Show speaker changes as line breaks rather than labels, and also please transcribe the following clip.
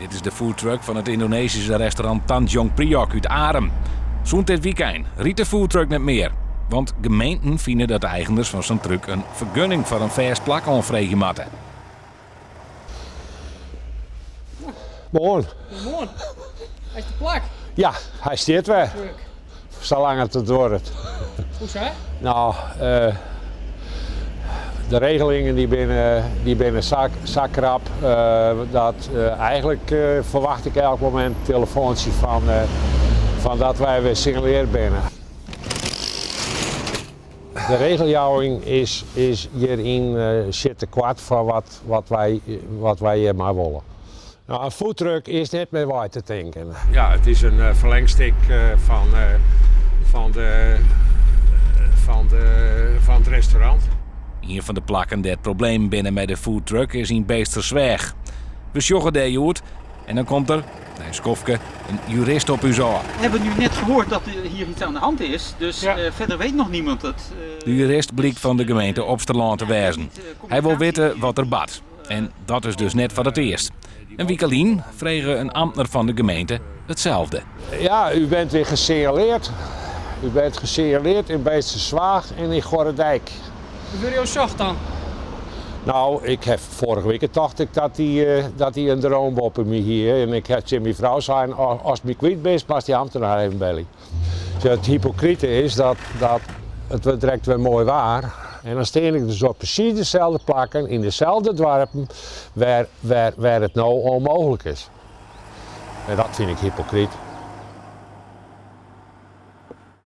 Dit is de foodtruck fan it Yndonezyske restaurant Tanjong Priok út Arum. Sûnt dit wykein rydt de foodtruck net mear. Want gemeenten fine dat de eigeners fan sa'n truck in fergunning foar in fêst plak oanfreegje moatte.
Moarn.
Goeiemoarn. Hy is te plak.
Ja, hy stiet wer. Salang it duorret.
Hoe sa?
No, uh, de regelingen dy binne, dy binne sa, sa krap uh, dat uh, eigenlik ferwacht ik elk momint in telefoantsje fan, fan dat wy wer sinjalearre binne. De regeljouwing is, is hjiryn sjit tekoart foar wat, wat, wy, wat wy hjirmei wolle. No, in foodtruck is net mear wei te tinken. Ja, it is in ferlengstik fan, fan, de, fan, de, fan it restaurant.
Ien fan de plakken dêr't problemen binne mei de foodtruck is yn Beetstersweach. We sjogge dêr hjoed en dan komt der, nei in skoftke, in jurist op ús ôf.
We hebben nu net gehoord dat er hier iets aan de hand is, dus
Ja.
eh, verder weet nog niemand het.
De jurist blykt fan de gemeente Opsterlân te wêzen. Hy wol witte wat der bart. En dat is dus net foar it earst. In wike lyn frege in amtner fan de gemeente itselde.
Ja, u bent weer gesignaleerd. U bent gesignaleerd in Beetsterzwaag en in Gorredijk.
Hoe wurde jo socht dan?
No, ik ha foarige wike tocht ik dat dy, dat dy in drone boppe my hie. En ik ha tsjin myn frou sein, ast my kwyt bist, moatst dy amtenaar even belje. It hypokrite is dat, dat it wurdt direkt wer moai waar. En dan stean ik dus op presys deselde plakken, yn deselde doarpen, wêr, wêr, wêr it no ûnmooglik is. En dat fyn ik hypokryt.